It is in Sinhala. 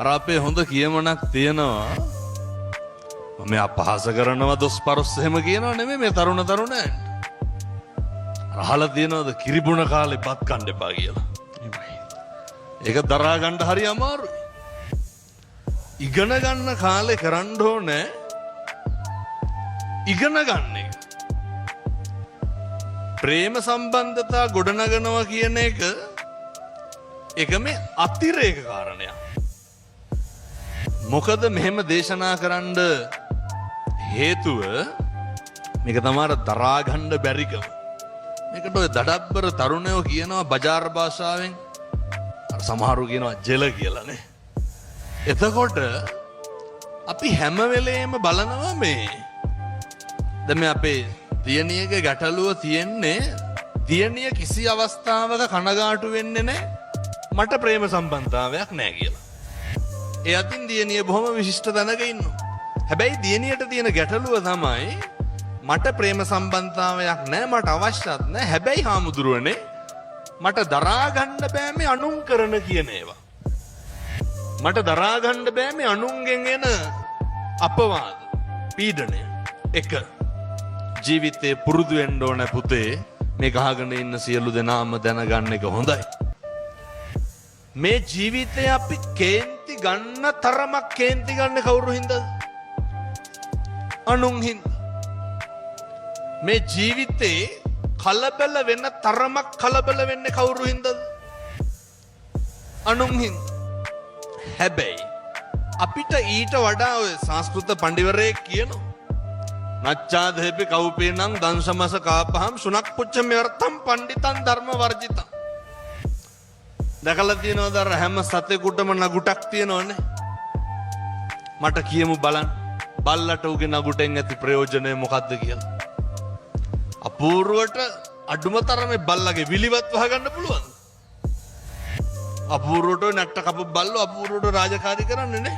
අර අපේ හොඳ කියමනක් තියෙනවා. මම මේ අපහාස කරනවා, දොස් පරොස් එහෙම කියනවා නෙමෙයි මේ තරුණ තරුණයන්ට. අර අහලා තියෙනවද කිරිබුණ කාලේ බත් කන්න එපා කියලා? ඒක දරා ගන්න හරි අමාරුයි. ඉගෙන ගන්න කාලේ කරන්න ඕනේ ඉගෙන ගන්න එක. ප්‍රේම සම්බන්ධතා ගොඩනගනවා කියන එක, ඒක මේ අතිරේක කාරණයක්. මොකද මෙහෙම දේශනා කරන්න හේතුව මේක තමයි අර දරා ගන්න බැරිකම. මේකට ඔය දඩබ්බර තරුණයෝ කියනවා බජාර් භාෂාවෙන්, අර සමහරු කියනවා ජෙල කියලානේ. එතකොට අපි හැම වෙලේම බලනවා මේ දැන් මේ අපේ දියණියගේ ගැටලුව තියෙන්නේ, දියණිය කිසි අවස්ථාවක කනගාටු වෙන්නේ නැහැ මට ප්‍රේම සම්බන්ධතාවයක් නැහැ කියලා. ඒ අතින් දියණිය බොහොම විශිෂ්ට තැනක ඉන්නවා. හැබැයි දියණියට තියෙන ගැටලුව තමයි මට ප්‍රේම සම්බන්ධතාවයක් නැහැ, මට අවශ්‍යත් නැහැ. හැබැයි හාමුදුරුවනේ, මට දරා ගන්න බෑ මේ අනුන් කරන කියන ඒවා. මට දරා ගන්න බෑ මේ අනුන්ගෙන් එන අපවාද, පීඩනය. එක ජීවිතේ පුරුදු වෙන්න ඕන පුතේ, මේ ගහගෙන ඉන්න සියලු දෙනාම දැනගන්න එක හොඳයි. මේ ජීවිතේ අපි කේන්ති ගන්න තරමක් කේන්ති ගන්න කවුරු හින්දාද? අනුන් හින්දා. මේ ජීවිතේ කලබල වෙන තරමක් කලබල වෙන්නේ කවුරු හින්දාද? අනුන් හින්දා. හැබැයි අපිට ඊට වඩා ඔය සංස්කෘත පඬිවරයෙක් කියනවා. නච්ඡාදේපි කවුපේනං දංශමස කාපහම් සුනක් පුච්ච මෙවර්තම් පණ්ඩිතං ධර්ම වර්ජිතං. දැකලා තියෙනවද අර හැම සතෙකුටම නගුටක් තියෙනවනේ? මට කියමු බලන්න, බල්ලට උගේ නගුටෙන් ඇති ප්‍රයෝජනය මොකද්ද කියලා. අපූර්වට අඩුම තරමේ බල්ලගේ විලිවත් වහගන්න පුළුවන්. අපූර්වට ඔය නැට්ට කපු බල්ලෝ අපූර්වට රාජකාරි කරන්නේ නේ.